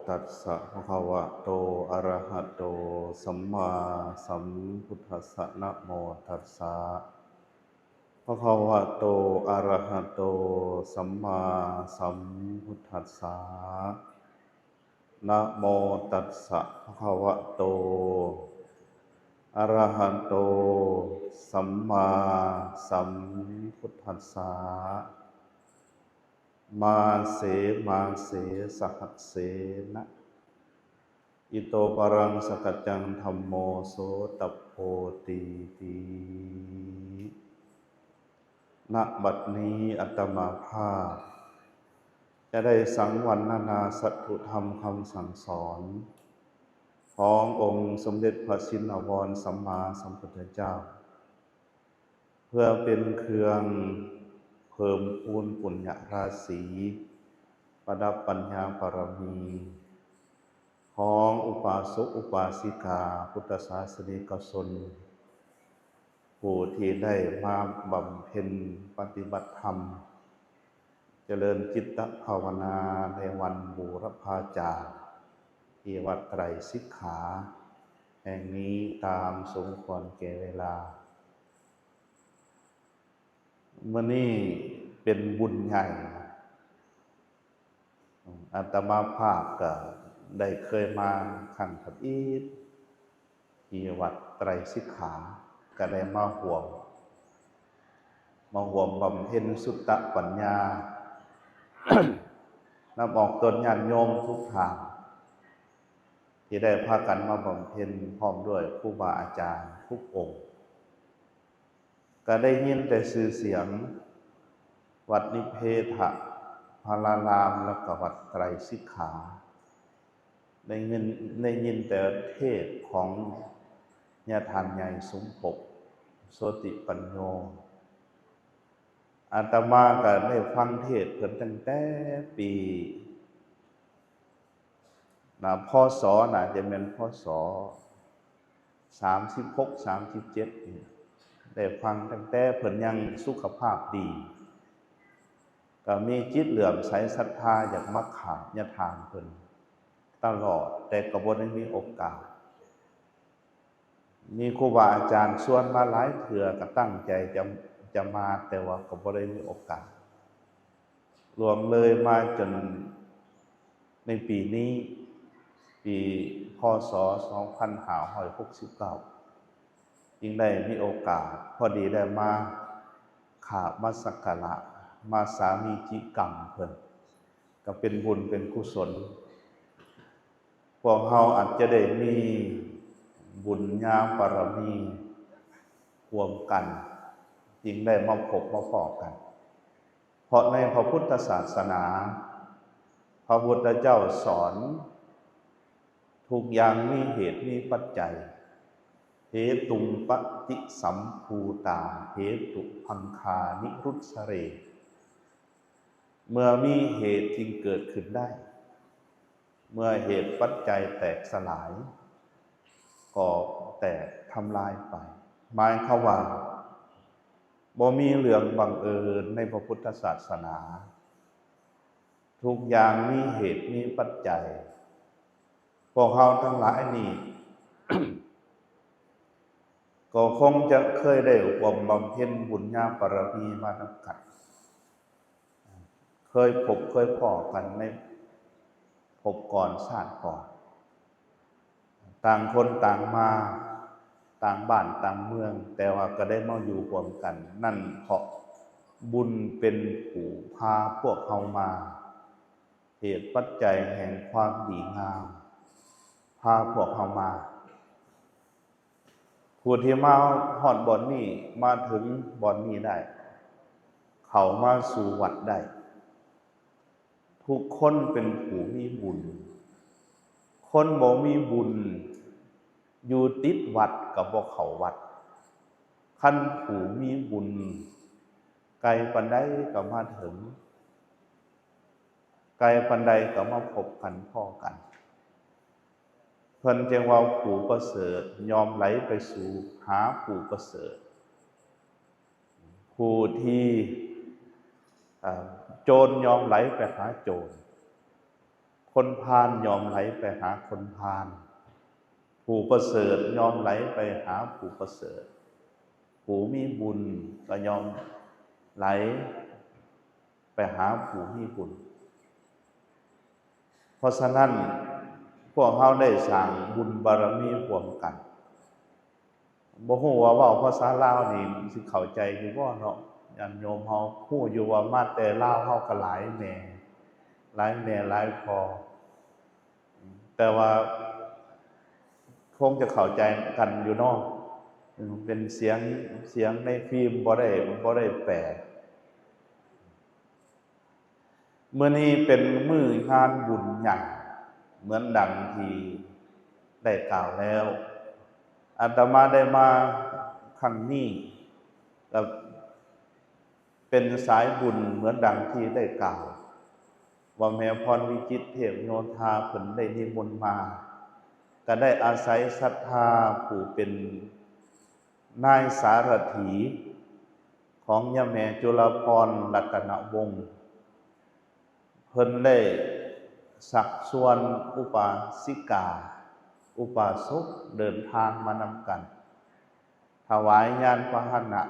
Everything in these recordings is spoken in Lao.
ตัสสะ ภะคะวะโต อะระหะโต สัมมาสัมพุทธัสสะ นะโมตัสสะ ภะคะวะโต อะระหะโต สัมมาสัมพุทธัสสะ นะโมตัสสะ ภะคะวะโต อะระหะโต สัมมาสัมพุทธัสสะ มาเส มาเส สหัสเสนะ อิโตปะรัง สะกัจจัง ธัมโม โสตัปโพ ตีติ ณ บัดนี้อาตมาภาพ จะได้สังวรรณนาสัตถุธรรมคำสั่งสอน ขององค์สมเด็จพระชินวรสัมมาสัมพุทธเจ้า เพื่อเป็นเครื่องเพิ่มพูนปุญญาราศี ประดับปัญญาบารมี ของอุปาสกอุปาสิกา พุทธศาสนิกชน ผู้ที่ได้มาบำเพ็ญปฏิบัติธรรม เจริญจิตภาวนาในวันบูรพาจารย์ ที่วัดไตรสิกขาแห่งนี้ตามสมควรแก่เวลา มื้อนี้เป็นบุญใหญ่ อาตมาภาพก็ได้เคยมาครั้งทำอิฐ ที่วัดไตรสิกขา ก็ได้มาร่วม มาร่วมบำเพ็ญสุตตปัญญา นับออกตนญาติโยมทุกท่าน ที่ได้พากันมาบำเพ็ญพร้อมด้วยครูบาอาจารย์ทุกองค์ ก็ได้ยินแต่ชื่อเสียงวัดนิเพทะพาราราม แล้วก็วัดไตรสิกขา ได้ยิน ได้ยินแต่เทศน์ของญาท่านใหญ่สมภพ โสติปัญโญ อาตมาก็ได้ฟังเทศน์เพิ่นตั้งแต่ปี นะ พ.ศ. น่าจะแม่น พ.ศ. สามสิบหก สามสิบเจ็ด นี่ ได้ฟังตั้งแต่เพิ่นยังสุขภาพดี ก็มีจิตเหลื่อมใสศรัทธาอยากมากราบญาติเพิ่นตลอด แต่ก็บ่ได้มีโอกาส มีครูบาอาจารย์ชวนมาหลายเทื่อ ก็ตั้งใจจะ จะมา แต่ว่าก็บ่ได้มีโอกาส ล่วงเลยมาจนในปีนี้ ปี พ.ศ. สองพันห้าร้อยหกสิบเก้า จึงได้มีโอกาส พอดีได้มากราบมาสักการะ มาสามีจิกรรมเพิ่น ก็เป็นบุญเป็นกุศล พวกเราอาจจะได้มีบุญญาบารมีร่วมกัน จึงได้มาพบมาพ้อกัน เพราะในพระพุทธศาสนา พระพุทธเจ้าสอน ทุกอย่างมีเหตุมีปัจจัย hetuṃ paṭisampūtaṃ, hetukaṅkhā nirussare. เมื่อมีเหตุจึงเกิดขึ้นได้ เมื่อเหตุปัจจัยแตกสลาย ก็แตกทำลายไป หมายความว่า บ่มีเรื่องบังเอิญในพระพุทธศาสนา ทุกอย่างมีเหตุมีปัจจัย พวกเราทั้งหลายนี่ ก็คงจะเคยได้ร่วมบำเพ็ญบุญญาบารมีมานำกัน เคยพบเคยพ้อกันในภพก่อนชาติก่อน ต่างคนต่างมา ต่างบ้านต่างเมือง แต่ว่าก็ได้มาอยู่ร่วมกัน นั่นเพราะบุญเป็นผู้พาพวกเรามา เหตุปัจจัยแห่งความดีงามพาพวกเรามา ผู้ที่มาฮอดบ่อนนี้ มาถึงบ่อนนี้ได้ เข้ามาสู่วัดได้ ทุกคนเป็นผู้มีบุญ คนบ่มีบุญ อยู่ติดวัดก็บ่เข้าวัด คันผู้มีบุญ ไกลปานใดก็มาถึง ไกลปานใดก็มาพบกันพ้อกัน เพิ่นจึงว่าผู้ประเสริฐย่อมไหลไปสู่หาผู้ประเสริฐ ผู้ที่ อ่า โจรย่อมไหลไปหาโจร ຄົນພານຍ່ອມໄຫຼໄປຫາຄົນພານ, ຜູ້ປະເສີດຍ່ອມໄຫຼໄປຫາຜູ້ປະເສີດ, ຜູ້ມີບຸນກໍຍ່ອມໄຫຼໄປຫາຜູ້ມີບຸນ. ເພາະສະນັ້ນ, ພວກເຮົາໄດ້ສ້າງບຸນບາລະມີຮ່ວມກັນ. ບໍ່ຮູ້ວ່າເວົ້າພາສາລາວນີ້ຊິເຂົ້າໃຈຢູ່ບໍ່ເນາະ? ຍາດໂຍມເຮົາຮູ້ຢູ່ວ່າມາແຕ່ລາວເຮົາກໍຫຼາຍແມ່, ຫຼາຍແມ່ຫຼາຍພໍ່, ແຕ່ວ່າຄົງຈະເຂົ້າໃຈກັນຢູ່ເນາະ. ເປັນສຽງ, ສຽງໃນຟີມ ບໍ່ໄດ້, ບໍ່ໄດ້ແປ. ມື້ນີ້ເປັນມື້ງານບຸນໃຫຍ່ ເໝືອນດັ່ງທີ່ໄດ້ກ່າວແລ້ວ. ອາດຕະມາໄດ້ມາຄັ້ງນີ້ ກໍເປັນສາຍບຸນເໝືອນດັ່ງທີ່ໄດ້ກ່າວ ວ່າແມ່ພອນວິຈິດເທບໂຍທາເພິ່ນໄດ້ນິມົນມາ, ກໍໄດ້ອາໄສສັດທາຜູ້ເປັນນາຍສາລະຖີ ຂອງຍາແມ່ຈຸລາພອນລັດຕະນະວົງ, ເພິ່ນໄດ້ຊັກຊວນອຸປາສິກາ ອຸປາສົກເດີນທາງມານຳກັນ, ຖວາຍຍານພາຫະນະ,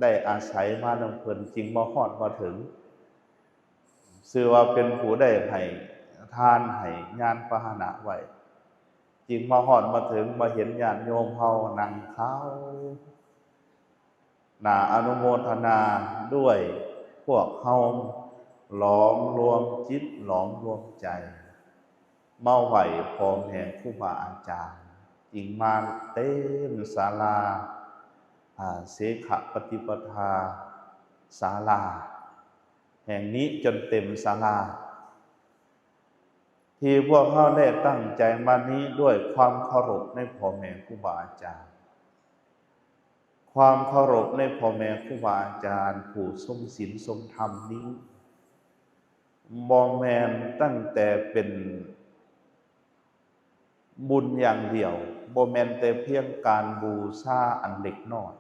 ໄດ້ອາໄສມານຳເພິ່ນຈຶ່ງມາຮອດມາເຖິງ. ຊື່ວ່າເປັນຜູ້ໄດ້ໃຫ້ທານໃຫ້ຍານພາຫະນະໄວ້, ຈຶ່ງມາຮອດມາເຖິງ, ມາເຫັນຍາດໂຍມເຮົານັ່ງເຂົ້າ ໜ້າອະນຸໂມທະນາດ້ວຍພວກເຮົາ ຫຼອມລວມຈິດ ຫຼອມລວມໃຈ ມາໄຫວ້ພໍ່ແມ່ຄູບາອາຈານ, ຈຶ່ງມາເຕັມສາລາ, ອາ, ເສຂະປະຕິປະທາສາລາແຫ່ງນີ້ຈົນເຕັມສາລາ. ທີ່ພວກເຮົາໄດ້ຕັ້ງໃຈມານີ້ດ້ວຍຄວາມເຄົາລົບໃນພໍ່ແມ່ຄູບາອາຈານ, ຄວາມເຄົາລົບໃນພໍ່ແມ່ຄູບາອາຈານຜູ້ຊົງສິນຊົງທຳນີ້ ບໍ່ແມ່ນຕັ້ງແຕ່ເປັນບຸນຢ່າງດຽວ, ບໍ່ແມ່ນແຕ່ພຽງການບູຊາອັນເລັກນ້ອຍ.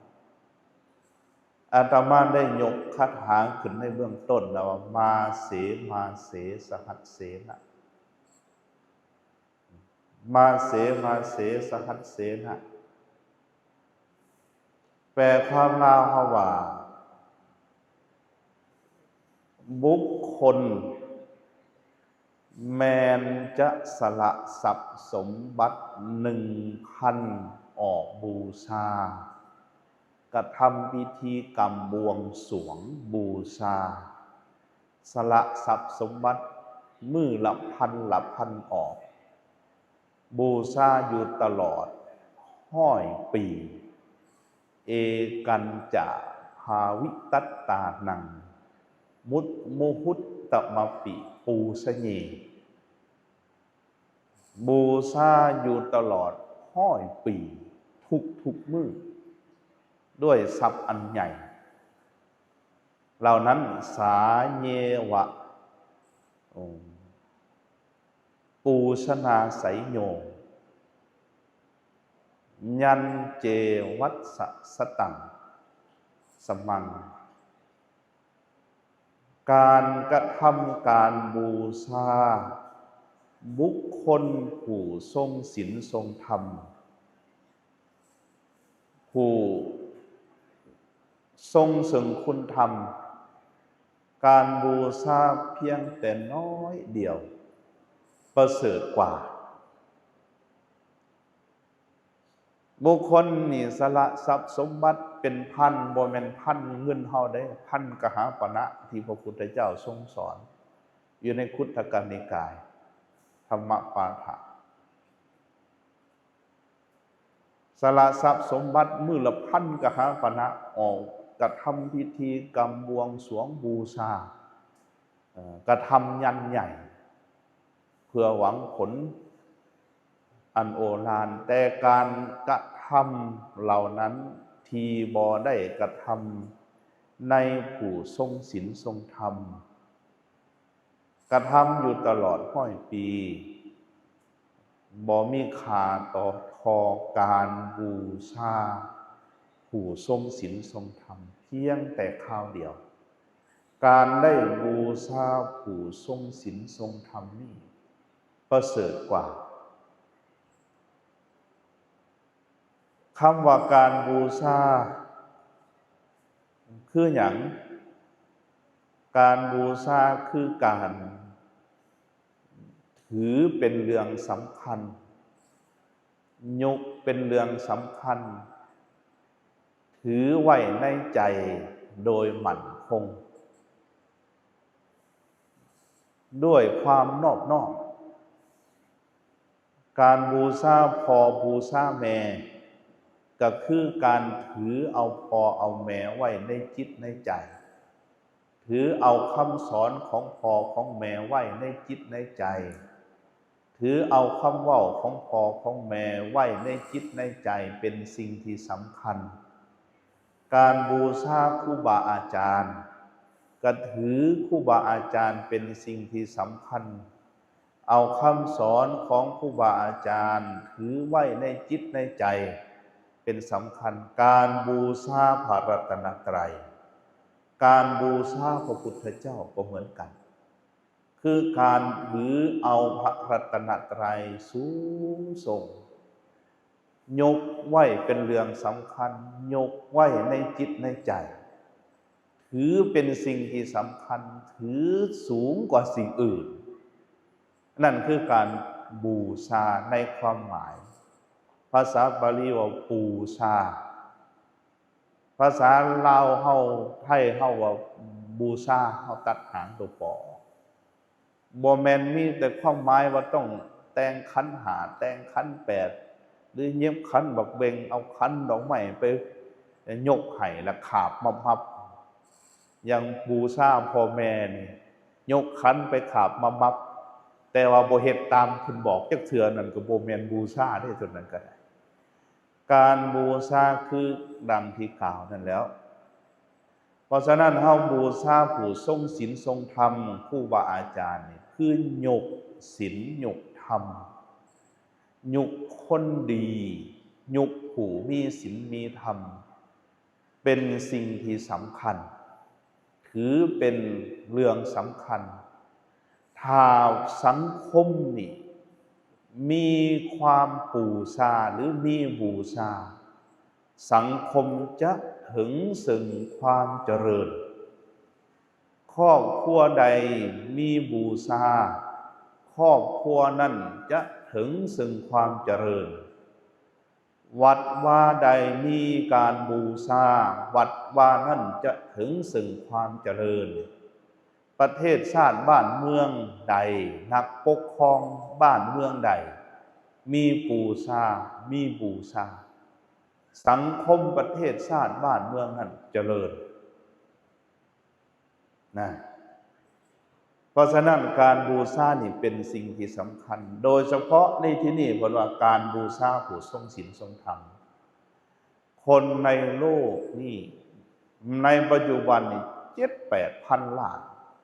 ອາດຕະມາໄດ້ຍົກຄາຖາຂຶ້ນໃນເບື້ອງຕົ້ນແລ້ວວ່າ ມາເສ ມາເສ ສະຫັດເສນະ, ມາເສ ມາເສ ສະຫັດເສນະ. ແປຄວາມລາວເຮົາວ່າ ບຸກຄົນ ແມ່ນຈະສະຫຼະຊັບສົມບັດໜຶ່ງພັນອອກບູຊາ, ກະທຳພິທີກຳບວງສວງບູຊາ, ສະຫຼະຊັບສົມບັດມື້ລະພັນລະພັນອອກ, ບູຊາຢູ່ຕະຫຼອດຮ້ອຍປີ. ເອກັນຈາພາວິຕັດຕານັງ ມຸດມຸຮຸດຕະມະປິປູຊະເຍ. ບູຊາຢູ່ຕະຫຼອດຮ້ອຍປີ ທຸກໆມື້ ດ້ວຍຊັບອັນໃຫຍ່ເຫຼົ່ານັ້ນ. ສາເຍວະ ໂອ ປູຊະນາໄສໂຍ ຍັນເຈວັດສະສະຕັງສະມັງ. ການກະທຳການບູຊາບຸກຄົນຜູ້ຊົງສິນຊົງທຳ ຜູ້ຊົງເຊິ່ງຄຸນທຳ, ການບູຊາພຽງແຕ່ນ້ອຍດຽວປະເສີດກວ່າ. ບຸກຄົນນີ້ສະຫຼະຊັບສົມບັດເປັນພັນ, ບໍ່ແມ່ນພັນເງິນເຮົາເດ້, ພັນກະຫາປະນະທີ່ພະພຸດທະເຈົ້າຊົງສອນຢູ່ໃນຄຸດທະກະນິກາຍທຳມະປາຖະ. ສະຫຼະຊັບສົມບັດມື້ລະພັນກະຫາປະນະ ອອກກະທຳພິທີກຳບວງສວງບູຊາ, ເອີ ກະທຳຍັນໃຫຍ່ ເພື່ອຫວັງຜົນອັນໂອລານ, ແຕ່ການກະທຳເຫຼົ່ານັ້ນທີ່ບໍ່ໄດ້ກະທຳໃນຜູ້ຊົງສິນຊົງທຳ ກະທຳຢູ່ຕະຫຼອດຮ້ອຍປີ ບໍ່ມີຄ່າຕໍ່ ຕໍ່ການບູຊາຜູ້ຊົງສິນຊົງທຳພຽງແຕ່ຄາວດຽວ. ການໄດ້ບູຊາຜູ້ຊົງສິນຊົງທຳນີ້ ປະເສີດກວ່າ. ຄຳວ່າການບູຊາຄືຫຍັງ? ການບູຊາຄືການຖືເປັນເລື່ອງສຳຄັນ, ຍົກເປັນເລື່ອງສຳຄັນ, ຖືໄວ້ໃນໃຈໂດຍໝັ້ນຄົງ ດ້ວຍຄວາມນອບນ້ອມ. ການບູຊາພໍ່ບູຊາແມ່ ກໍຄືການຖືເອົາພໍ່ເອົາແມ່ໄວ້ໃນຈິດໃນໃຈ, ຖືເອົາຄຳສອນຂອງພໍ່ຂອງແມ່ໄວ້ໃນຈິດໃນໃຈ, ຖືເອົາຄຳເວົ້າຂອງພໍ່ຂອງແມ່ໄວ້ໃນຈິດໃນໃຈ ເປັນສິ່ງທີ່ສຳຄັນ. ການບູຊາຄູບາອາຈານ ກໍຖືຄູບາອາຈານເປັນສິ່ງທີ່ສຳຄັນ. ເອົາຄຳສອນຂອງຄູບາອາຈານຖືໄວ້ໃນຈິດໃນໃຈເປັນສຳຄັນ. ການບູຊາພະລັດຕະນະໄຕ ການບູຊາພະພຸດທະເຈົ້າກໍເໝືອນກັນ, ຄືການຖືເອົາພະລັດຕະນະໄຕສູງສົ່ງ, ຍົກໄວ້ເປັນເລື່ອງສຳຄັນ, ຍົກໄວ້ໃນຈິດໃນໃຈ, ຖືເປັນສິ່ງທີ່ສຳຄັນ, ຖືສູງກວ່າສິ່ງອື່ນ. ນັ້ນຄືການບູຊາໃນຄວາມໝາຍ. ພາສາບາລີວ່າປູຊາ, ພາສາລາວເຮົາ ໄທເຮົາວ່າບູຊາ, ເຮົາຕັດຫາງຕົວປໍອອກ. ບໍ່ແມ່ນມີແຕ່ຄວາມໝາຍວ່າຕ້ອງແຕ່ງຂັນຫ້າ ແຕ່ງຂັນແປດ ຫຼືຫຍິບຂັນບັກເບັງ, ເອົາຂັນດອກໄມ້ໄປຍົກໃຫ້ລະຂາບມັບໆ. ຢ່າງບູຊາພໍ່ແມ່ນີ້ ຍົກຂັນໄປຂາບມັບໆ, ແຕ່ວ່າບໍ່ເຮັດຕາມເພິ່ນບອກຈັກເທື່ອ, ນັ້ນກໍບໍ່ແມ່ນບູຊາເດ້, ຕົວນັ້ນກໍໄດ້. ການບູຊາຄືດັ່ງທີ່ກ່າວນັ້ນແຫຼ້ວ. ເພາະສະນັ້ນ ເຮົາບູຊາຜູ້ຊົງສິນຊົງທຳ, ຄູບາອາຈານນີ້ ຄືຍົກສິນຍົກທຳ, ຍົກຄົນດີ, ຍົກຜູ້ມີສິນມີທຳ ເປັນສິ່ງທີ່ສຳຄັນ, ຖືເປັນເລື່ອງສຳຄັນ. ຖ້າສັງຄົມນີ້ມີຄວາມປູຊາ ຫຼື ມີບູຊາ, ສັງຄົມຈະເຖິງເຊິ່ງຄວາມຈະເລີນ. ຄອບຄົວໃດມີບູຊາ, ຄອບຄົວນັ້ນຈະເຖິງເຊິ່ງຄວາມຈະເລີນ. ວັດວາໃດມີການບູຊາ, ວັດວານັ້ນຈະເຖິງເຊິ່ງຄວາມຈະເລີນ. ປະເທດຊາດບ້ານເມືອງໃດ, ນັກປົກຄອງບ້ານເມືອງໃດ ມີປູຊາ, ມີບູຊາ, ສັງຄົມປະເທດຊາດບ້ານເມືອງນັ້ນຈະເລີນ. ນະ ເພາະສະນັ້ນ ການບູຊານີ້ເປັນສິ່ງທີ່ສຳຄັນ, ໂດຍສະເພາະໃນທີ່ນີ້ເພິ່ນວ່າການບູຊາຜູ້ຊົງສິນຊົງທຳ. ຄົນໃນໂລກນີ້ ໃນປັດຈຸບັນນີ້ ເຈັດແປດພັນລ້ານ,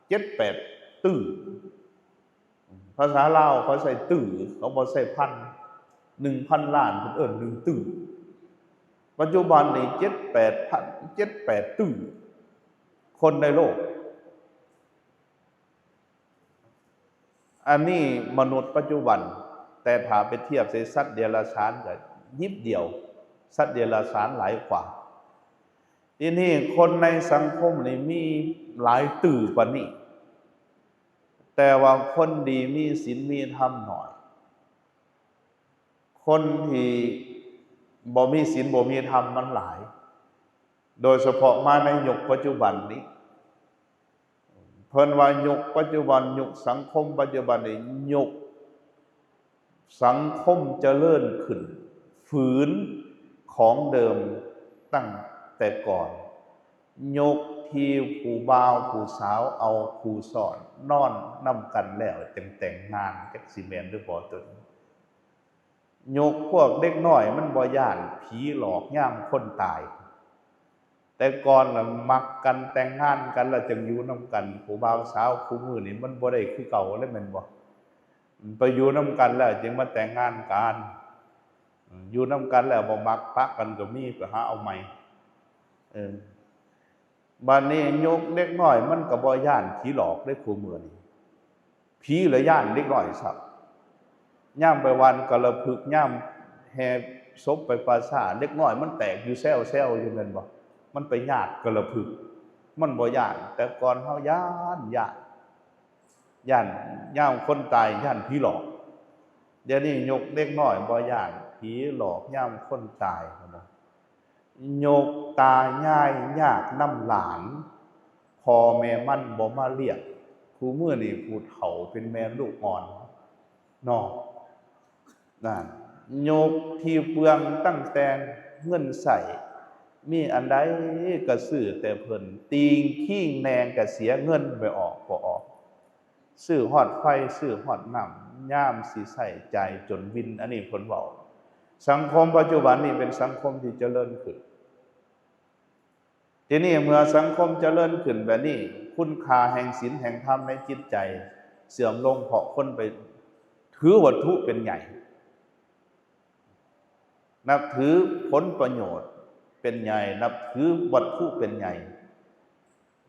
ເຈັດແປດຕື້. ພາສາລາວເຂົາໃຊ້ຕື້, ເຂົາບໍ່ໃຊ້ພັນ. ໜຶ່ງພັນລ້ານ ເພິ່ນເອີ້ນໜຶ່ງຕື້. ປັດຈຸບັນນີ້ ເຈັດແປດພັນ, ເຈັດແປດຕື້ຄົນໃນໂລກ. ອັນນີ້ມະນຸດປັດຈຸບັນ, ແຕ່ຖ້າໄປທຽບໃສ່ສັດເດຍລະສານກໍນິດດຽວ, ສັດເດຍລະສານຫຼາຍກວ່າ. ທີນີ້ຄົນໃນສັງຄົມນີ້ມີຫຼາຍຕື້ປານນີ້, ແຕ່ວ່າຄົນດີມີສິນມີທຳໜ້ອຍ. ຄົນທີ່ບໍ່ມີສິນບໍ່ມີທຳມັນຫຼາຍ, ໂດຍສະເພາະມາໃນຍຸກປັດຈຸບັນນີ້. ເພິ່ນວ່າຍຸກປັດຈຸບັນ, ຍຸກສັງຄົມປັດຈຸບັນນີ້, ຍຸກສັງຄົມຈະເລີນຂຶ້ນ, ຝືນຂອງເດີມຕັ້ງແຕ່ກ່ອນ, ຍຸກທີ່ຜູ້ບ່າວຜູ້ສາວເອົາຄູ່ສອນນອນນຳກັນແລ້ວຈຶ່ງແຕ່ງງານ, ຈັກຊິແມ່ນຫຼືບໍ່ຕົວນີ້? ຍຸກພວກເດັກນ້ອຍມັນບໍ່ຢ້ານຜີຫຼອກຍາມຄົນຕາຍ. ແຕ່ກ່ອນລະມັກກັນ, ແຕ່ງງານກັນລະຈຶ່ງຢູ່ນຳກັນ. ຜູ້ບ່າວສາວຄູ່ມື້ນີ້ມັນບໍ່ໄດ້ຄືເກົ່າແລ້ວແມ່ນບໍ່? ໄປຢູ່ນຳກັນແລ້ວຈຶ່ງມາແຕ່ງງານກັນ. ຢູ່ນຳກັນແລ້ວບໍ່ມັກ, ປະກັນກໍມີ, ໄປຫາເອົາໃໝ່. ເອີ ບາດນີ້ຍຸກເດັກນ້ອຍມັນກໍບໍ່ຢ້ານຜີຫຼອກເດ້ ຄູ່ມື້ນີ້. ຜີລະຢ້ານເດັກນ້ອຍຊ້ຳ. ຍາມໄປຫວ່ານກາລະພຶກ ຍາມແຫ່ສົບໄປປ່າຊ້າ ເດັກນ້ອຍມັນແຕກຢູ່ແຊວໆຢູ່ແມ່ນບໍ່? ມັນໄປຍາດກາລະພຶກ ມັນບໍ່ຢ້ານ. ແຕ່ກ່ອນເຮົາຢ້ານ ຢ້ານ ຢ້ານຍາມຄົນຕາຍ ຢ້ານຜີຫຼອກ. ດຽວນີ້ຍົກເດັກນ້ອຍບໍ່ຢ້ານຜີຫຼອກຍາມຄົນຕາຍພຸ້ນນະ. ຍົກຕາຍາຍຍາກນຳຫຼານ ພໍ່ແມ່ມັນບໍ່ມາລ້ຽງ. ຄູ່ມື້ນີ້ຜູ້ເຖົ້າເປັນແມ່ລູກອ່ອນເນາະ ນັ້ນ ຍົກທີ່ເປືອງຕັ້ງແຕ່ເງິນໃຊ້ ມີອັນໃດກະຊື້ແຕ່ເພິ່ນ ຕີງຄີງແໜ່ງກະເສຍເງິນ ໄປອອກບໍ່ອອກ ຊື້ຮອດໄຟ ຊື້ຮອດນ້ຳ ຍາມຊິໃຊ້ຈ່າຍຈົນວິນ. ອັນນີ້ເພິ່ນເວົ້າ ສັງຄົມປັດຈຸບັນນີ້ເປັນສັງຄົມທີ່ຈະເລີນຂຶ້ນ. ທີນີ້ເມື່ອສັງຄົມຈະເລີນຂຶ້ນແບບນີ້ ຄຸນຄ່າແຫ່ງສິນແຫ່ງທຳໃນຈິດໃຈເສື່ອມລົງ ເພາະຄົນໄປຖືວັດຖຸເປັນໃຫຍ່ ນັບຖືຜົນປະໂຫຍດເປັນໃຫຍ່ ນັບຖືວັດຖຸເປັນໃຫຍ່.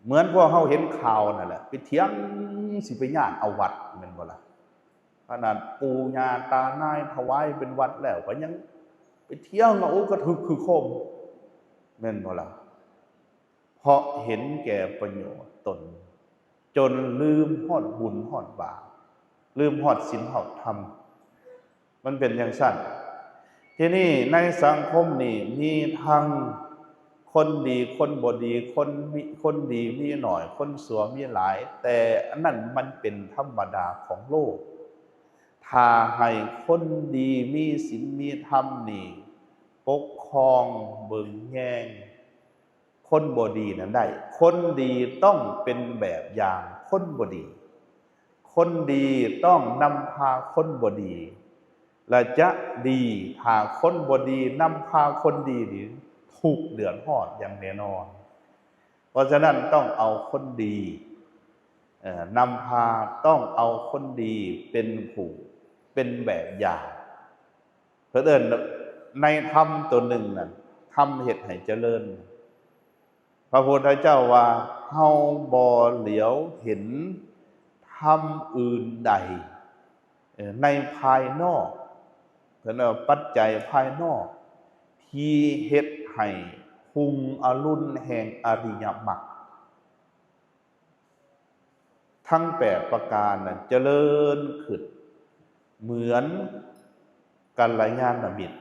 ເໝືອນພວກເຮົາເຫັນຂ່າວນັ້ນແຫຼະ ໄປຖຽງ ຊິໄປຍາດເອົາວັດ ແມ່ນບໍ່ລະ? ຂະໜາດປູ່ຍ່າຕານາຍຖວາຍເປັນວັດແລ້ວ ກໍຍັງໄປຖຽງເອົາ ໂອ້ ກະຖືກຄືຄົມ ແມ່ນບໍ່ລະ? ເພາະເຫັນແກ່ປະໂຫຍດຕົນ ຈົນລືມຮອດບຸນຮອດບາບ ລືມຮອດສິນຮອດທຳ. ມັນເປັນຈັ່ງຊັ້ນ. ທີນີ້ໃນສັງຄົມນີ້ມີທັງຄົນດີຄົນບໍ່ດີ ຄົນມີ ຄົນດີມີໜ້ອຍ ຄົນຊົ່ວມີຫຼາຍ ແຕ່ອັນນັ້ນມັນເປັນທຳມະດາຂອງໂລກ. ຖ້າໃຫ້ຄົນດີມີສິນມີທຳນີ້ປົກຄອງເບິ່ງແຍງ ຄົນບໍ່ດີນັ້ນໄດ້. ຄົນດີຕ້ອງເປັນແບບຢ່າງຄົນບໍ່ດີ. ຄົນດີຕ້ອງນຳພາຄົນບໍ່ດີ ແລະ ຈະດີ ຖ້າຄົນບໍ່ດີນຳພາຄົນດີນີ້ ທຸກເດືອດຮ້ອນຢ່າງແນ່ນອນ. ເພາະສະນັ້ນຕ້ອງເອົາຄົນດີ ເອີ ນຳພາ, ຕ້ອງເອົາຄົນດີເປັນຜູ້ ເປັນແບບຢ່າງ. ເພິ່ນເອີ້ນໃນທຳຕົວໜຶ່ງນັ້ນ ທຳເຮັດໃຫ້ຈະເລີນ. ພະພຸດທະເຈົ້າວ່າ ເຮົາບໍ່ຫຼຽວເຫັນທຳອື່ນໃດ ເອີ ໃນພາຍນອກ, ເພິ່ນເອີ້ນວ່າປັດໄຈພາຍນອກ ທີ່ເຮັດໃຫ້ຮຸ່ງອະລຸນແຫ່ງອະລິຍະມັກ ທັງແປດປະການນັ້ນຈະເລີນຂຶ້ນເໝືອນກັນລະຍານະມິດ.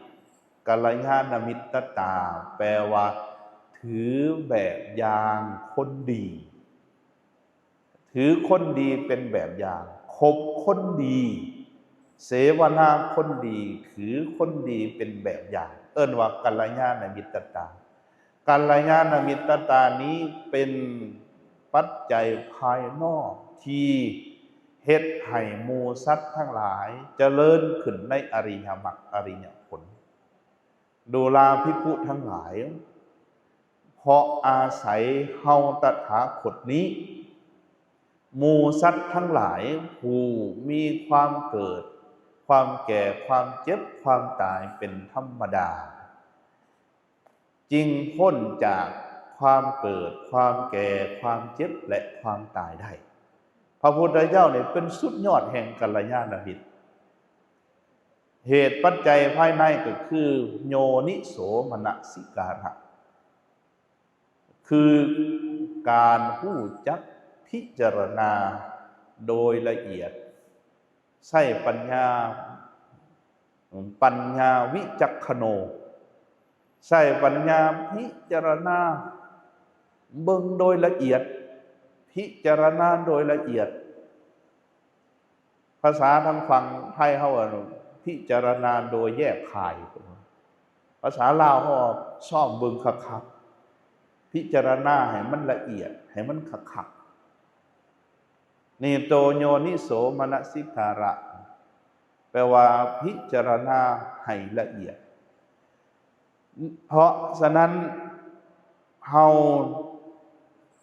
ກັນລະຍານະມິດຕະຕາ ແປວ່າຖືແບບຢ່າງຄົນດີ, ຖືຄົນດີເປັນແບບຢ່າງ, ຄົບຄົນດີ, ເສວະນາຄົນດີ, ຖືຄົນດີເປັນແບບຢ່າງ, ເອີ້ນວ່າກັນລະຍານະມິດຕະຕາ. ກັນລະຍານະມິດຕະຕານີ້ເປັນປັດໄຈພາຍນອກທີ່ເຮັດໃຫ້ໝູ່ສັດທັງຫຼາຍຈະເລີນຂຶ້ນໃນອະລິຍະມັກອະລິຍະຜົນ. ດູລາພິກຂຸທັງຫຼາຍ, ເພາະອາໄສເຮົາຕະຖາຄົດນີ້, ໝູ່ສັດທັງຫຼາຍຜູ້ມີຄວາມເກີດ, ຄວາມແກ່, ຄວາມເຈັບ, ຄວາມຕາຍເປັນທຳມະດາ, ຈຶ່ງພົ້ນຈາກຄວາມເກີດ, ຄວາມແກ່, ຄວາມເຈັບ ແລະ ຄວາມຕາຍໄດ້. ພະພຸດທະເຈົ້ານີ້ເປັນສຸດຍອດແຫ່ງກັນລະຍານະມິດ. ເຫດປັດໄຈພາຍໃນກໍຄືໂຍນິໂສມະນະສິກາລະ ຄືການຮູ້ຈັກພິຈາລະນາໂດຍລະອຽດ, ໃຊ້ປັນຍາ, ປັນຍາວິຈັກຂະໂນ, ໃຊ້ປັນຍາພິຈາລະນາເບິ່ງໂດຍລະອຽດ, ພິຈາລະນາໂດຍລະອຽດ. ພາສາທາງຝັ່ງໄທເຮົາວ່າພິຈາລະນາໂດຍແຍບຄາຍ, ພາສາລາວເຮົາວ່າຊອກເບິ່ງຄັກໆ, ພິຈາລະນາໃຫ້ມັນລະອຽດ, ໃຫ້ມັນຄັກໆ. ນີ້ໂຕໂຍນິໂສມະນະສິກາລະ ແປວ່າພິຈາລະນາໃຫ້ລະອຽດ. ເພາະສະນັ້ນ ເຮົາ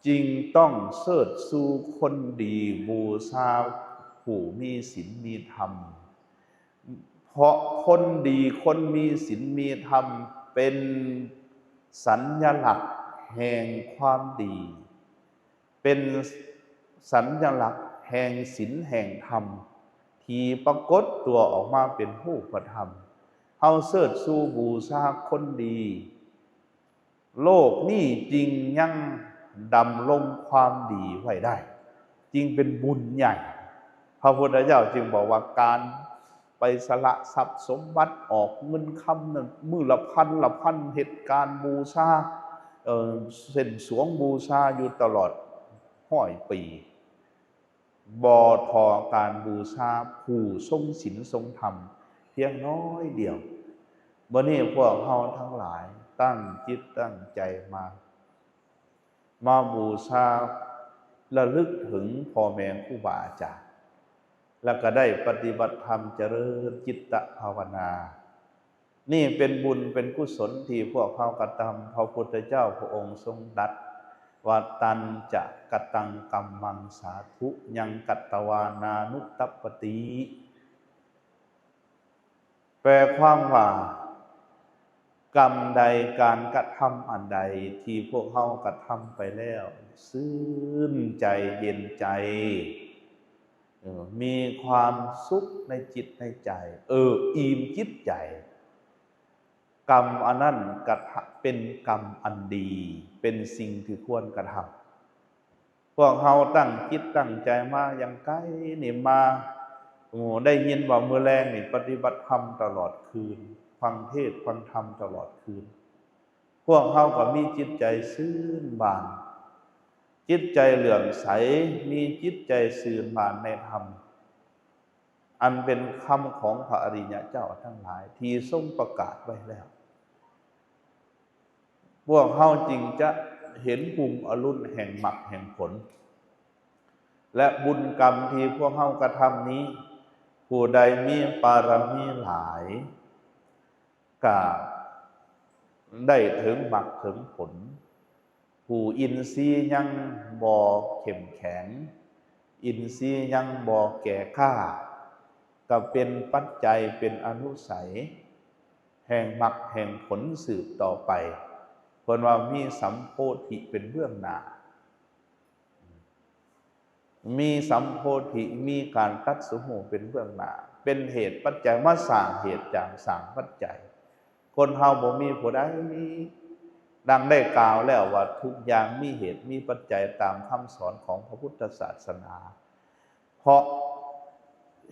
ຈຶ່ງຕ້ອງເຊີດຊູຄົນດີ, ບູຊາຜູ້ມີສິນມີທຳ, ເພາະຄົນດີ, ຄົນມີສິນມີທຳ ເປັນສັນຍະລັກແຫ່ງຄວາມດີ, ເປັນສັນຍະລັກແຫ່ງສິນແຫ່ງທຳ ທີ່ປາກົດຕົວອອກມາເປັນຮູບປະທຳ. ເຮົາເຊີດຊູບູຊາຄົນດີ ໂລກນີ້ຈຶ່ງຍັງດຳລົງຄວາມດີໄວ້ໄດ້ ຈຶ່ງເປັນບຸນໃຫຍ່. ພະພຸດທະເຈົ້າຈຶ່ງບອກວ່າ ການໄປສະຫຼະຊັບສົມບັດ ອອກເງິນຄຳນັ້ນ ມື້ລະພັນລະພັນ ເຮັດການບູຊາ ເອີ ເສັ້ນສວງບູຊາຢູ່ຕະຫຼອດຮ້ອຍປີ ບໍ່ທໍ່ການບູຊາຜູ້ຊົງສິນຊົງທຳພຽງນ້ອຍດຽວ. ມື້ນີ້ພວກເຮົາທັງຫຼາຍຕັ້ງຈິດຕັ້ງໃຈມາ ມາບູຊາລະລຶກເຖິງພໍ່ແມ່ຄູບາອາຈານ ແລ້ວກໍໄດ້ປະຕິບັດທຳຈະເລີນຈິດຕະພາວະນາ. ນີ້ເປັນບຸນເປັນກຸສົນທີ່ພວກເຮົາກະທຳ. ພະພຸດທະເຈົ້າພະອົງຊົງຕັດວ່າ ຕັນຈະກະຕັງກັມມັງສາທຸ ຍັງກັດຕະວານານຸຕັບປະຕິ. ແປຄວາມວ່າ ກຳໃດ ການກະທຳອັນໃດທີ່ພວກເຮົາກະທຳໄປແລ້ວ ຊື່ນໃຈເຢັນໃຈ ເອີ ມີຄວາມສຸກໃນຈິດໃນໃຈ ເອີ ອີ່ມຈິດໃຈ ກຳອັນນັ້ນກະທະ ເປັນກຳອັນດີ ເປັນສິ່ງທີ່ຄວນກະທຳ. ພວກເຮົາຕັ້ງຈິດຕັ້ງໃຈມາຢ່າງໄກນີ້ ມາ ໂອ້ ໄດ້ຍິນວ່າມື້ແລງນີ້ປະຕິບັດທຳຕະຫຼອດຄືນ ຟັງເທດຟັງທຳຕະຫຼອດຄືນ. ພວກເຮົາກໍມີຈິດໃຈຊື່ນບານ ຈິດໃຈເຫຼື້ອມໃສ ມີຈິດໃຈຊື່ນບານໃນທຳ ອັນເປັນຄຳຂອງພະອະລິຍະເຈົ້າທັງຫຼາຍທີ່ຊົງປະກາດໄວ້ແລ້ວ. ພວກເຮົາຈຶ່ງຈະເຫັນຮຸ່ງອະລຸນແຫ່ງມັກແຫ່ງຜົນ ແລະ ບຸນກຳທີ່ພວກເຮົາກະທຳນີ້ ຜູ້ໃດມີປາລະມີຫຼາຍ ກະໄດ້ເຖິງມັກເຖິງຜົນ. ຜູ້ອິນຊີຍັງບໍ່ເຂັ້ມແຂງ ອິນຊີຍັງບໍ່ແກ່ກ້າ ກະເປັນປັດໄຈ ເປັນອະນຸໄສແຫ່ງມັກແຫ່ງຜົນສືບຕໍ່ໄປ. ເພິ່ນວ່າມີສຳໂພທິເປັນເບື້ອງໜ້າ ມີສຳໂພທິ ມີການຕັດສະຮູ້ເປັນເບື້ອງໜ້າ ເປັນເຫດປັດໄຈ ມາສ້າງເຫດຈາກ ສ້າງປັດໄຈ. ຄົນເຮົາບໍ່ມີຜູ້ໃດ ດັ່ງໄດ້ກ່າວແລ້ວວ່າ ທຸກຢ່າງມີເຫດມີປັດໄຈຕາມຄຳສອນຂອງພະພຸດທະສາສະໜາ. ເພາະ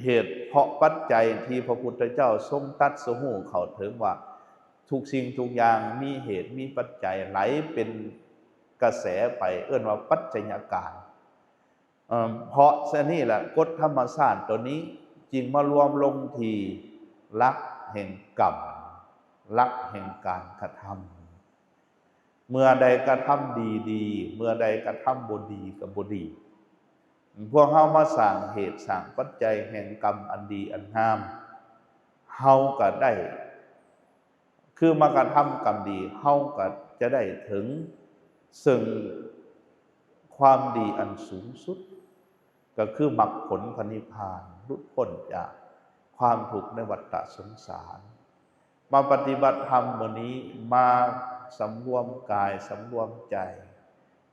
ເຫດ ເພາະປັດໄຈທີ່ພະພຸດທະເຈົ້າຊົງຕັດສະຮູ້ເຂົ້າເຖິງວ່າ ທຸກສິ່ງທຸກຢ່າງມີເຫດມີປັດໄຈໄຫຼເປັນກະແສໄປ ເອີ້ນວ່າປັດໄຈຍະການ. ເອີ ເພາະສະນັ້ນລະ ກົດທຳມະຊາດໂຕນີ້ຈຶ່ງມາລວມລົງທີ່ຫຼັກແຫ່ງກຳ ຫຼັກແຫ່ງການກະທຳ. ເມື່ອໃດກະທຳດີດີ ເມື່ອໃດກະທຳບໍ່ດີກໍບໍ່ດີ. ພວກເຮົາມາສ້າງເຫດສ້າງປັດໄຈແຫ່ງກຳອັນດີອັນງາມ ເຮົາກໍໄດ້ ຄືມາກະທຳກຳດີ ເຮົາກໍຈະໄດ້ເຖິງເຊິ່ງຄວາມດີອັນສູງສຸດ ກໍຄືມັກຜົນພະນິບພານ ຫຼຸດພົ້ນຈາກຄວາມທຸກໃນວັດຕະສົງສານ. ມາປະຕິບັດທຳມື້ນີ້ ມາສຳລວມກາຍສຳລວມໃຈ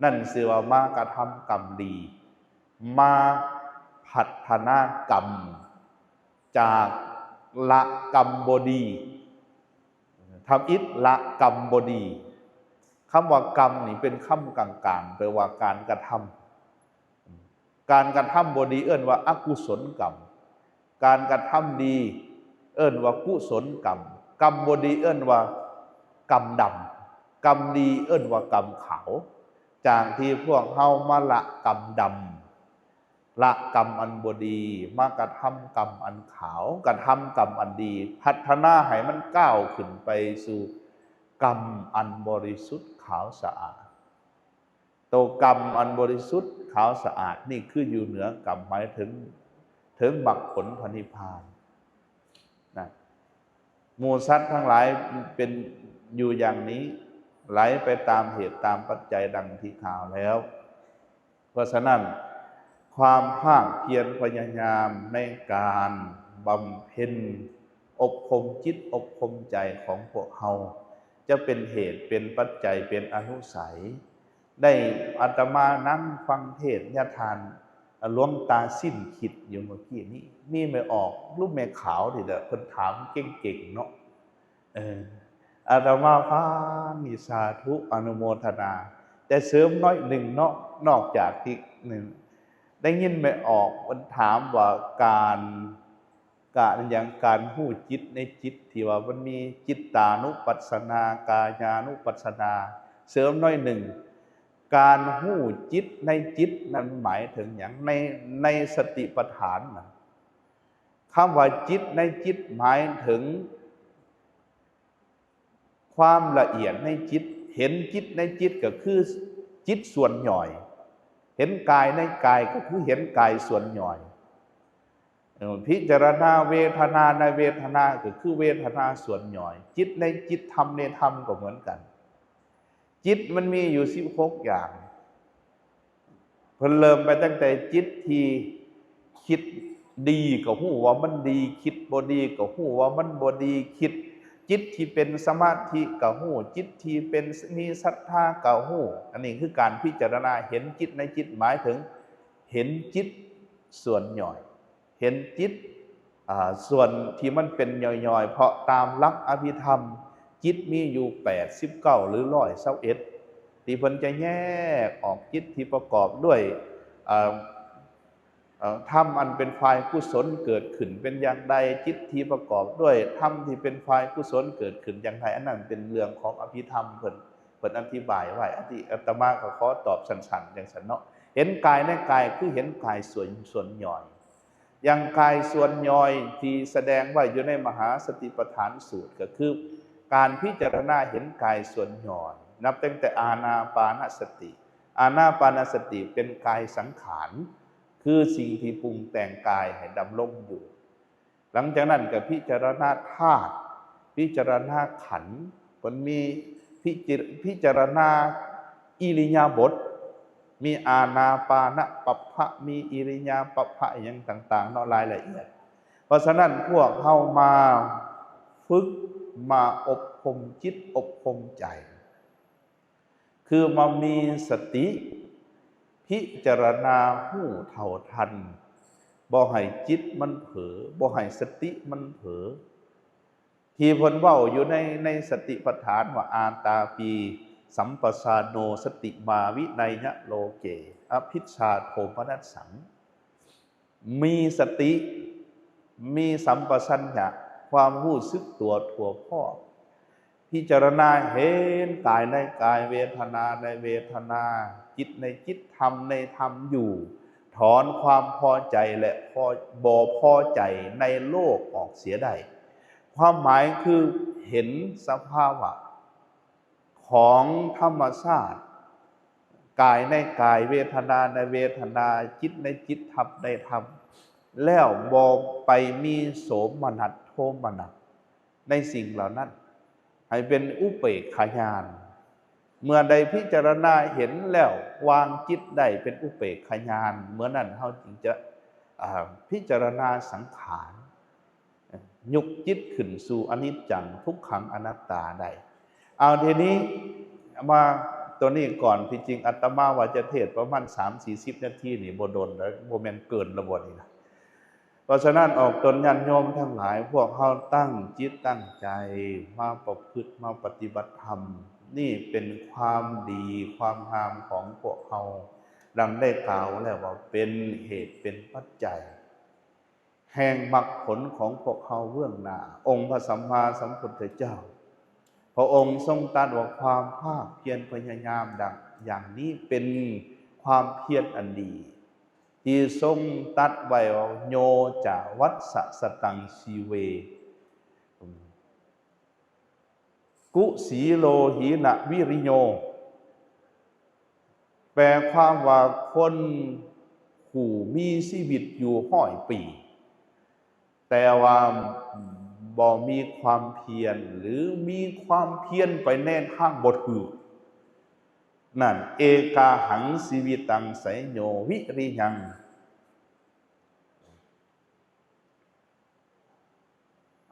ນັ້ນຊື່ວ່າມາກະທຳກຳດີ ມາພັດທະນາກຳ ຈາກລະກຳບໍ່ດີ ທຳອິດລະກຳບໍ່ດີ. ຄຳວ່າກຳນີ້ເປັນຄຳກາງໆ ແປວ່າການກະທຳ. ການກະທຳບໍ່ດີເອີ້ນວ່າອະກຸສົນກຳ. ການກະທຳດີເອີ້ນວ່າກຸສົນກຳ. ກຳບໍ່ດີເອີ້ນວ່າກຳດຳ. ກຳດີເອີ້ນວ່າກຳຂາວ. ຈາກທີ່ພວກເຮົາມາລະກຳດຳ ລະກຳອັນບໍ່ດີ ມາກະທຳກຳອັນຂາວ ກະທຳກຳອັນດີ ພັດທະນາໃຫ້ມັນກ້າວຂຶ້ນໄປສູ່ກຳອັນບໍລິສຸດຂາວສະອາດ. ໂຕກຳອັນບໍລິສຸດຂາວສະອາດນີ້ ຄືຢູ່ເໜືອກຳ ໝາຍເຖິງ ເຖິງມັກຜົນພະນິບພານນະ. ໝູ່ສັດທັງຫຼາຍເປັນຢູ່ຢ່າງນີ້ ໄຫຼໄປຕາມເຫດຕາມປັດໄຈ ດັ່ງທີ່ກ່າວແລ້ວ. ເພາະສະນັ້ນ ຄວາມພາກພຽນພະຍາຍາມໃນການບຳເພັນອົບຮົມຈິດອົບຮົມໃຈຂອງພວກເຮົາ ຈະເປັນເຫດເປັນປັດໄຈເປັນອະນຸໄສ. ໄດ້ອາດຕະມານັ່ງຟັງເທດຍາທ່ານ ຫຼວງຕາຊິນຄິດຢູ່ເມື່ອກີ້ນີ້ ມີແມ່ອອກ ຫຼື ແມ່ຂາວນີ້ແຫຼະ ເພິ່ນຖາມເກັ່ງໆເນາະ. ເອີ ອາດຕະມາພານີ້ສາທຸອະນຸໂມທະນາ ແຕ່ເສີມໜ້ອຍໜຶ່ງເນາະ ນອກຈາກທີ່ໜຶ່ງ ໄດ້ຍິນແມ່ອອກເພິ່ນຖາມວ່າ ການ ການຫຍັງ ການຮູ້ຈິດໃນຈິດ ທີ່ວ່າມັນມີຈິດຕານຸປັດສະນາ ກາຍານຸປັດສະນາ ເສີມໜ້ອຍໜຶ່ງ ການຮູ້ຈິດໃນຈິດນັ້ນໝາຍເຖິງຫຍັງ? ໃນ ໃນສະຕິປະທານນະ ຄຳວ່າຈິດໃນຈິດໝາຍເຖິງຄວາມລະອຽດໃນຈິດ ເຫັນຈິດໃນຈິດກໍຄືຈິດສ່ວນຫຍ່ອຍ ເຫັນກາຍໃນກາຍກໍຄືເຫັນກາຍສ່ວນຫຍ່ອຍ ເອີ ພິຈາລະນາເວທະນາໃນເວທະນາກໍຄືເວທະນາສ່ວນຫຍ່ອຍ ຈິດໃນຈິດ ທຳໃນທຳກໍເໝືອນກັນ. ຈິດມັນມີຢູ່ສິບຫົກຢ່າງ ເພິ່ນເລີ່ມໄປຕັ້ງແຕ່ຈິດທີ່ຄິດດີກໍຮູ້ວ່າມັນດີ ຄິດບໍ່ດີກໍຮູ້ວ່າມັນບໍ່ດີ ຄິດ ຈິດທີ່ເປັນສະມາທິກໍຮູ້ ຈິດທີ່ເປັນ ມີສັດທາກໍຮູ້. ອັນນີ້ຄືການພິຈາລະນາເຫັນຈິດໃນຈິດ ໝາຍເຖິງເຫັນຈິດສ່ວນຫຍ່ອຍ ເຫັນຈິດ ອ່າ ສ່ວນທີ່ມັນເປັນຫຍ່ອຍໆ ເພາະຕາມຫຼັກອະພິທຳ ຈິດມີຢູ່ແປດສິບເກົ້າ ຫຼື ຮ້ອຍຊາວເອັດ ທີ່ເພິ່ນຈະແຍກອອກ ຈິດທີ່ປະກອບດ້ວຍ ເອີ ເອີ ທຳອັນເປັນຝ່າຍກຸສົນເກີດຂຶ້ນເປັນຢ່າງໃດ ຈິດທີ່ປະກອບດ້ວຍທຳທີ່ເປັນຝ່າຍກຸສົນເກີດຂຶ້ນຢ່າງໃດ ອັນນັ້ນເປັນເລື່ອງຂອງອະພິທຳເພິ່ນ ເພິ່ນອະທິບາຍໄວ້ ອາດຕະມາກໍຂໍຕອບສັ້ນໆ ຈັ່ງຊັ້ນເນາະ ເຫັນກາຍໃນກາຍ ຄືເຫັນກາຍສ່ວນ ສ່ວນຫຍ່ອຍ ຢ່າງກາຍສ່ວນຫຍ່ອຍທີ່ສະແດງໄວ້ຢູ່ໃນມະຫາສະຕິປະທານສູດ ກໍຄືການພິຈາລະນາເຫັນກາຍສ່ວນຫຍ່ອຍ ນັບຕັ້ງແຕ່ອານາປານະສະຕິ ອານາປານະສະຕິເປັນກາຍສັງຂານ ຄືສິ່ງທີ່ປຸງແຕ່ງກາຍໃຫ້ດຳລົງຢູ່. ຫຼັງຈາກນັ້ນກໍພິຈາລະນາທາດ ພິຈາລະນາຂັນ ເພິ່ນມີພິຈິ ພິຈາລະນາອິລິຍາບົດ ມີອານາປານະປັບພະ ມີອິລິຍາປັບພະ ອີ່ຫຍັງຕ່າງໆເນາະ ລາຍລະອຽດ. ເພາະສະນັ້ນພວກເຮົາມາຝຶກ ມາອົບຮົມຈິດອົບຮົມໃຈ ຄືມາມີສະຕິພິຈາລະນາຮູ້ເທົ່າທັນ ບໍ່ໃຫ້ຈິດມັນເຜີ ບໍ່ໃຫ້ສະຕິມັນເຜີ ທີ່ເພິ່ນເວົ້າຢູ່ໃນ ໃນສະຕິປັດຖານວ່າ ອາຕາປີສຳປະຊາໂນ ສະຕິມາວິໄນຍະໂລເກ ອະພິດຊາໂທມະນັດສັງ ມີສະຕິ ມີສຳປະຊັນຍະ ຄວາມຮູ້ສຶກຕົວທົ່ວພ້ອມ ພິຈາລະນາເຫັນກາຍໃນກາຍ ເວທະນາໃນເວທະນາ ຈິດໃນຈິດ ທຳໃນທຳຢູ່ ຖອນຄວາມພໍໃຈ ແລະ ພໍ ບໍ່ພໍໃຈໃນໂລກອອກເສຍໄດ້. ຄວາມໝາຍຄືເຫັນສະພາວະຂອງທຳມະຊາດ ກາຍໃນກາຍ ເວທະນາໃນເວທະນາ ຈິດໃນຈິດ ທຳໃນທຳ ແລ້ວບໍ່ໄປມີໂສມະນັດ ໂທມະນັດໃນສິ່ງເຫຼົ່ານັ້ນ ໃຫ້ເປັນອຸເປກຂະຍານ. ເມື່ອໃດພິຈາລະນາເຫັນແລ້ວ ວາງຈິດໄດ້ເປັນອຸເປກຂະຍານ ເມື່ອນັ້ນເຮົາຈຶ່ງຈະ ອາ ພິຈາລະນາສັງຂານ ຍົກຈິດຂຶ້ນສູ່ອະນິດຈັງ ທຸກຂັງ ອະນັດຕາໄດ້. ເອົາ ທີນີ້ມາຕົວນີ້ກ່ອນ ທີ່ຈິງອາດຕະມາວ່າຈະເທດປະມານສາມສີ່ສິບນາທີນີ້ ບໍ່ດົນແລ້ວ ບໍ່ແມ່ນເກີນແລ້ວບໍ່ນີ້ນະ? ເພາະສະນັ້ນ ອອກຕົນຍາດໂຍມທັງຫຼາຍ ພວກເຮົາຕັ້ງຈິດຕັ້ງໃຈມາປະພຶດ ມາປະຕິບັດທຳ ນີ້ເປັນຄວາມດີຄວາມງາມຂອງພວກເຮົາ ດັ່ງໄດ້ກ່າວແລ້ວວ່າເປັນເຫດເປັນປັດໄຈ ແຫ່ງມັກຜົນຂອງພວກເຮົາເບື້ອງໜ້າ. ອົງພະສຳມາສຳພຸດທະເຈົ້າ ພະອົງຊົງຕັດວ່າ ຄວາມພາກພຽນພະຍາຍາມດັ່ງ ຢ່າງນີ້ເປັນຄວາມພຽນອັນດີ ທີ່ຊົງຕັດໄວ້ວ່າ ໂຍຈະວັດສະສະຕັງຊີເວ ກຸສີໂລຫິນະວິລິໂຍ ແປຄວາມວ່າ ຄົນຜູ້ມີຊີວິດຢູ່ຮ້ອຍປີ ແຕ່ວ່າບໍ່ມີຄວາມພຽນ ຫຼື ມີຄວາມພຽນໄປໃນທາງບໍ່ຖືກນັ້ນ ເອກາຫັງຊີວິຕັງໄສໂຍ ວິລິຍັງ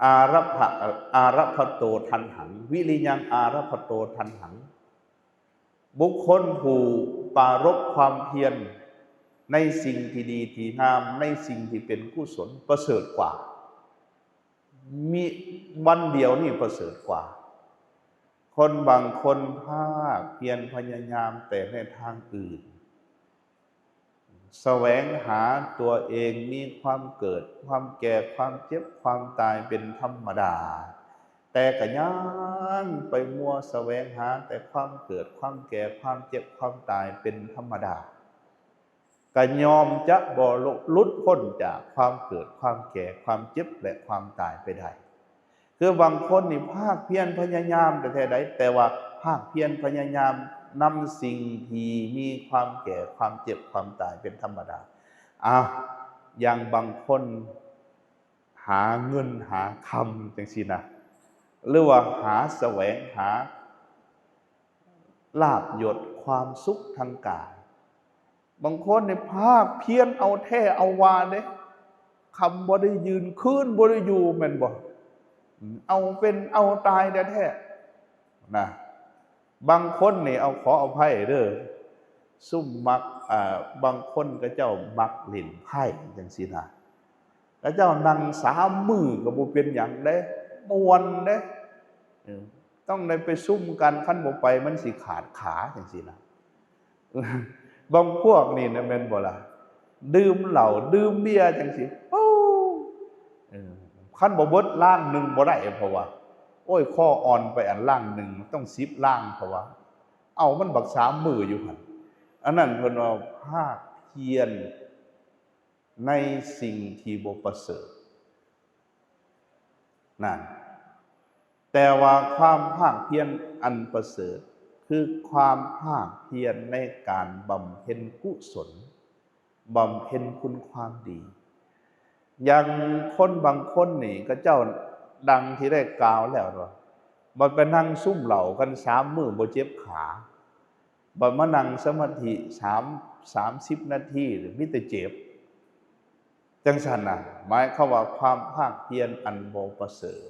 ອາຣັບພະ ອາຣັບພະໂຕ ທັນຫັງ ວິລິຍັງ ອາຣັບພະໂຕ ທັນຫັງ ບຸກຄົນຜູ້ປາລົບຄວາມພຽນ ໃນສິ່ງທີ່ດີທີ່ງາມ ໃນສິ່ງທີ່ເປັນກຸສົນປະເສີດກວ່າ. ມີວັນດຽວນີ້ປະເສີດກວ່າ. ຄົນບາງຄົນພາກພຽນພະຍາຍາມແຕ່ໃນທາງອື່ນ, ສະແຫວງຫາຕົວເອງ, ມີຄວາມເກີດ, ຄວາມແກ່, ຄວາມເຈັບ, ຄວາມຕາຍເປັນທຳມະດາ, ແຕ່ກະຍັງໄປມົວສະແຫວງຫາແຕ່ຄວາມເກີດ, ຄວາມແກ່, ຄວາມເຈັບ, ຄວາມຕາຍເປັນທຳມະດາ. ກະຍ່ອມຈະບໍ່ຫຼຸດພົ້ນຈາກຄວາມເກີດ, ຄວາມແກ່, ຄວາມເຈັບ ແລະ ຄວາມຕາຍໄປໄດ້. ຄືບາງຄົນນີ້ພາກພຽນພະຍາຍາມແທ້ໆໃດ, ແຕ່ວ່າພາກພຽນພະຍາຍາມນຳສິ່ງທີ່ມີຄວາມແກ່, ຄວາມເຈັບ, ຄວາມຕາຍເປັນທຳມະດາ. ອ້າວ, ຢ່າງບາງຄົນຫາເງິນຫາຄຳຈັ່ງຊີ້ນະ, ຫຼືວ່າຫາສະແຫວງຫາ ລາບຍົດ, ຄວາມສຸກທາງກາຍ. ບາງຄົນນີ້ພາກພຽນເອົາແທ້ເອົາວ່າເດ້, ຄ່ຳບໍ່ໄດ້ຢືນ, ຄືນບໍ່ໄດ້ຢູ່ ແມ່ນບໍ່? ເອົາເປັນເອົາຕາຍແທ້ໆນະ. ບາງຄົນນີ້ ເອົາ ຂໍອະໄພເດີ, ຊຸມມັກ, ເອີ, ບາງຄົນເຂົາເຈົ້າມັກຫຼິ້ນໄພ້ຈັ່ງຊີ້ນະ. ເຂົາເຈົ້ານັ່ງສາມມື້ກໍບໍ່ເປັນຫຍັງເດ້, ມ່ວນເດ້. ເອີ, ຕ້ອງໄດ້ໄປຊຸມກັນ, ຄັນບໍ່ໄປມັນຊິຂາດຂາຈັ່ງຊີ້ນະ. ບາງພວກນີ້ນະ ແມ່ນບໍ່ລະ? ດື່ມເຫຼົ້າ, ດື່ມເບຍຈັ່ງຊີ້, ໂອ້, ເອີ, ຄັນບໍ່ເບິດລາງໜຶ່ງບໍ່ໄດ້, ເພາະວ່າ ໂອ້ຍ, ຄໍອ່ອນໄປອັນລາງໜຶ່ງ, ຕ້ອງສິບລາງ, ເພາະວ່າເອົາມັນບັກສາມມື້ຢູ່ຫັ້ນ. ອັນນັ້ນເພິ່ນວ່າພາກພຽນ ໃນສິ່ງທີ່ບໍ່ປະເສີດນັ້ນ. ແຕ່ວ່າຄວາມພາກພຽນອັນປະເສີດ ຄືຄວາມພາກພຽນໃນການບຳເພັນກຸສົນ, ບຳເພັນຄຸນຄວາມດີ. ຢ່າງຄົນບາງຄົນນີ້ ເຂົາເຈົ້າ ດັ່ງທີ່ໄດ້ກ່າວແລ້ວເນາະ, ບັດໄປນັ່ງຊຸມເຫຼົ້າກັນສາມມື້ບໍ່ເຈັບຂາ, ບັດມານັ່ງສະມາທິສາມ ສາມສິບນາທີ ມີແຕ່ເຈັບ. ຈັ່ງຊັ້ນນະ ໝາຍຄວາມວ່າຄວາມພາກພຽນອັນບໍ່ປະເສີດ.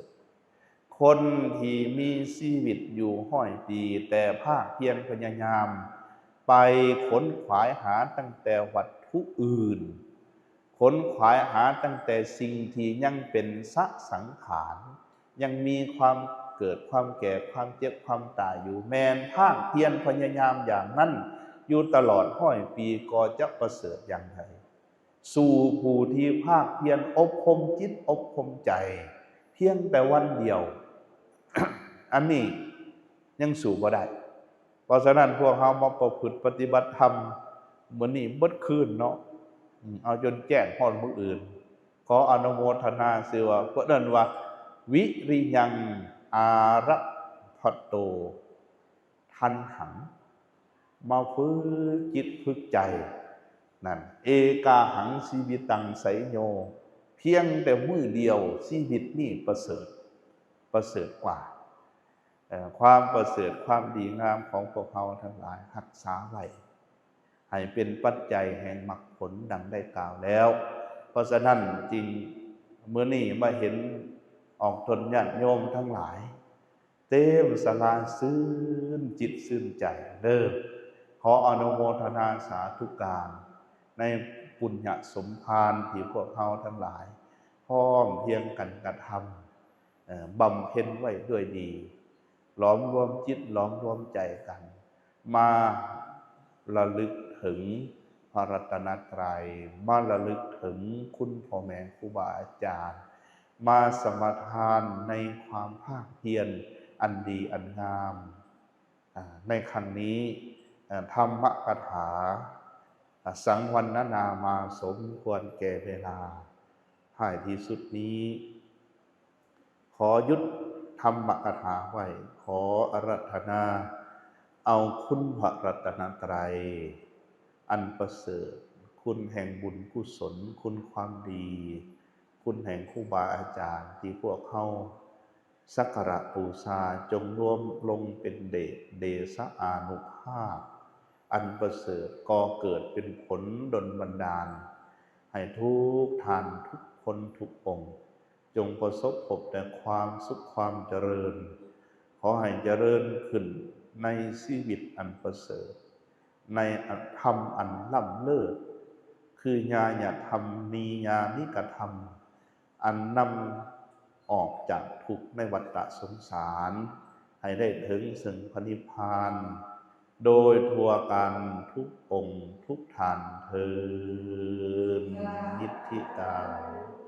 ຄົນທີ່ມີຊີວິດຢູ່ຮ້ອຍປີ ແຕ່ພາກພຽນພະຍາຍາມໄປຂົນຂວາຍຫາຕັ້ງແຕ່ວັດຖຸອື່ນ, ຂົນຂວາຍຫາຕັ້ງແຕ່ສິ່ງທີ່ຍັງເປັນສະສັງຂານ, ຍັງມີຄວາມເກີດ, ຄວາມແກ່, ຄວາມເຈັບ, ຄວາມຕາຍຢູ່, ແມ່ນພາກພຽນພະຍາຍາມຢ່າງນັ້ນຢູ່ຕະຫຼອດຮ້ອຍປີ ກໍຈະປະເສີດຢ່າງໃດ ສູ່ຜູ້ທີ່ພາກພຽນອົບຮົມຈິດອົບຮົມໃຈພຽງແຕ່ວັນດຽວ, ອັນນີ້ຍັງສູ້ບໍ່ໄດ້. ເພາະສະນັ້ນ ພວກເຮົາມາປະພຶດປະຕິບັດທຳມື້ນີ້ເບິດຄືນເນາະ, ເອົາຈົນແຈ້ງຮອດມື້ອື່ນ. ຂໍອະນຸໂມທະນາ ຊື່ວ່າ ເພິ່ນເອີ້ນວ່າ ວິລິຍັງອາລະພັດໂຕ ທັນຫັງ, ມາຝຶກຈິດຝຶກໃຈນັ້ນ, ເອກາຫັງຊີວິຕັງໄຊໂຍ, ພຽງແຕ່ມື້ດຽວຊີວິດນີ້ປະເສີດ, ປະເສີດກວ່າ. ເອີ ຄວາມປະເສີດ, ຄວາມດີງາມຂອງພວກເຮົາທັງຫຼາຍ ຮັກສາໄວ້ ໃຫ້ເປັນປັດໄຈແຫ່ງມັກຜົນ ດັ່ງໄດ້ກ່າວແລ້ວ. ເພາະສະນັ້ນຈຶ່ງ ມື້ນີ້ມາເຫັນອອກຕົນຍາດໂຍມທັງຫຼາຍ ເຕັມສາລາຊື່ນຈິດຊື່ນໃຈເດີ. ຂໍອະນຸໂມທະນາສາທຸການ ໃນບຸນຍະສົມພານທີ່ພວກເຮົາທັງຫຼາຍພ້ອມພຽງກັນກະທຳ, ເອີ, ບຳເພັນໄວ້ດ້ວຍດີ, ຫຼອມລວມຈິດ, ຫຼອມລວມໃຈກັນ ມາລະລຶກເຖິງພະລັດຕະນະໄຕ, ມາລະລຶກເຖິງຄຸນພໍ່ແມ່ຄູບາອາຈານ, ມາສະມາທານໃນຄວາມພາກພຽນອັນດີອັນງາມ. ອາ, ໃນຄັ້ງນີ້, ອາ, ທຳມະກະຖາ, ອາ, ສັງວັນນະນາມາສົມຄວນແກ່ເວລາ. ທ້າຍທີ່ສຸດນີ້, ຂໍຢຸດທຳມະກະຖາໄວ້, ຂໍອາລາທະນາເອົາຄຸນພະລັດຕະນະໄຕອັນປະເສີດ, ຄຸນແຫ່ງບຸນກຸສົນ, ຄຸນຄວາມດີ, ຄຸນແຫ່ງຄູບາອາຈານທີ່ພວກເຮົາສັກກາລະບູຊາ, ຈົ່ງລວມລົງເປັນເດດ, ເດຊະອານຸພາບອັນປະເສີດ, ກໍ່ເກີດເປັນຜົນດົນບັນດານໃຫ້ທຸກທ່ານ, ທຸກຄົນ, ທຸກອົງ ຈົ່ງປະສົບພົບແຕ່ຄວາມສຸກຄວາມຈະເລີນ. ຂໍໃຫ້ຈະເລີນຂຶ້ນໃນຊີວິດອັນປະເສີດ, ໃນອະ ທຳອັນລ້ຳເລີດ, ຄືຍາຍະທຳ ນິຍານິກະທຳ ອັນນຳອອກຈາກທຸກໃນວັດຕະສົງສານ ໃຫ້ໄດ້ເຖິງເຊິ່ງພະນິບພານ ໂດຍທົ່ວກັນທຸກອົງທຸກທ່ານເທີ້ນ. ນິດທິຕັງ